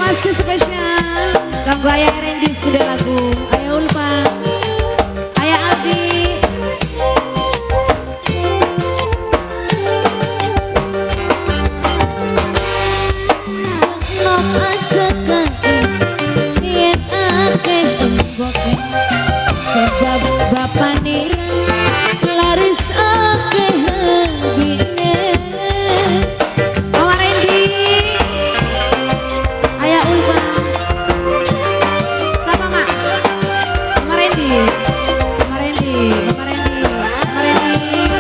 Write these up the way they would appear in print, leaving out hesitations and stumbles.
Masih spesial kanggo Ayah Randy sudah lagu Ayah Ulfa, Ayah Aldi. Senok aja kaki yen akeh temboknya sebab bapak nira laris akeh habine. Mama Randy, Ayah Ulfa, siapa Mak? Mama Randy, Mama Randy, Mama Randy, Mama Randy.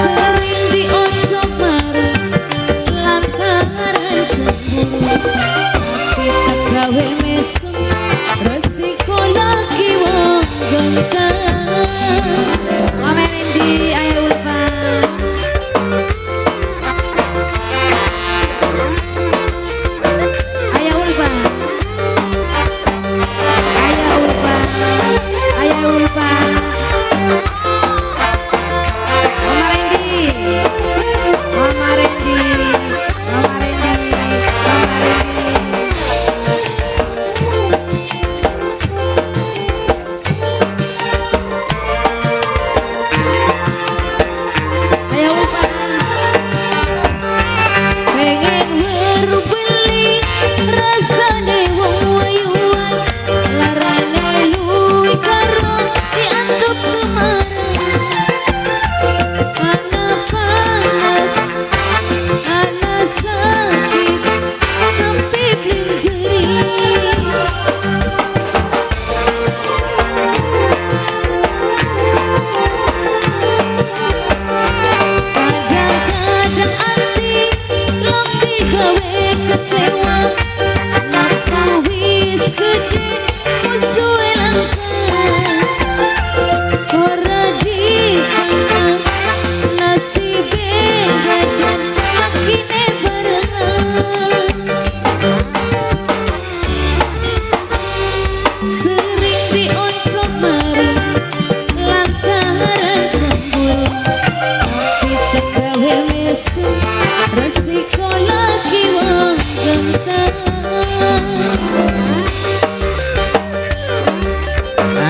Sering dioncok bareng lantaran cemburu, tapi tak gawe mesem resiko lagi wong ganteng. Mama Randy, Ayah Ulfa. Ayah Ulfa, Ayah Ulfa, Ayah Ulfa. Mama Randy, Mama Randy, Mama Randy, Mama Randy. Ayah Ulfa. Pengen weruh beli rasane wong wayuan, larane luwih karo diantuk kemarin. Ana panas, ana sakit, tapi blinjeri. Kadang-kadang ati lebih gawe kecewa, nafsu wis gede musuhe langka. Ora disangka nasibe badan lakine barengan. Sering dioncok mari lantaran cemburu, tapi tak gawe mesem resiko lagi wong ganteng.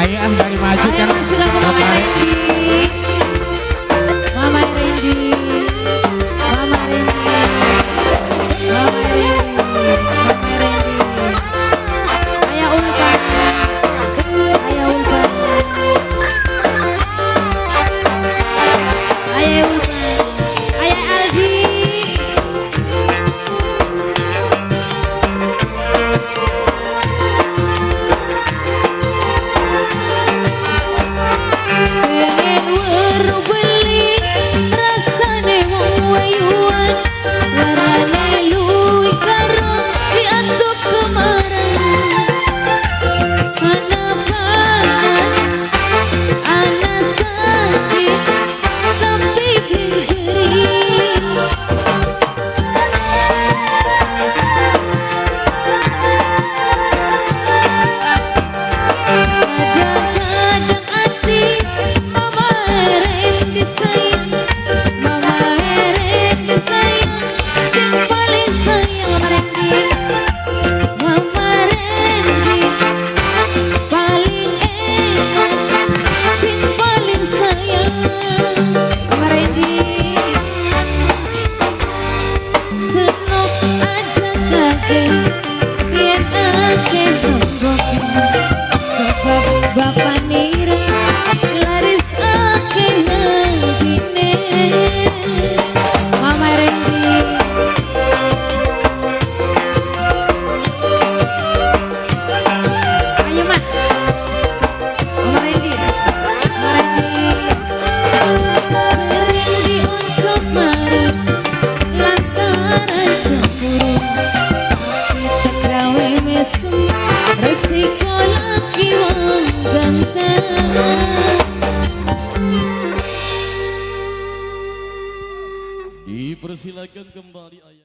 Ayo ah dari maju Ayo kan. masuk aku Mama Randy, Mama Randy, Mama Randy, Mama Randy, Mama Randy. Ayah Ulfa, Ayah Ulfa, Ayah Ulfa, Ayah Aldi. Pengen weruh beli rasane wong wayuan, larane luwih karo diantuk kemarin. Ana panas, ana sakit, tapi blinjeri. Kadang-kadang ati Mama Randy sayang, Mama Randy sayang, sing paling sayang Mama Randy, Mama Randy paling enak, sing paling sayang Mama Randy. Senok aja kaget yen akeh temboknya, sebab bapak nira laris akeh habine. Mama Randy. Ayo Mak, Mama Randy, Mama Randy. Sering dioncok mari lantaran cemburu, tapi tak gawe mesem resiko lagi wong ganteng. Dipersilakan kembali Ayah.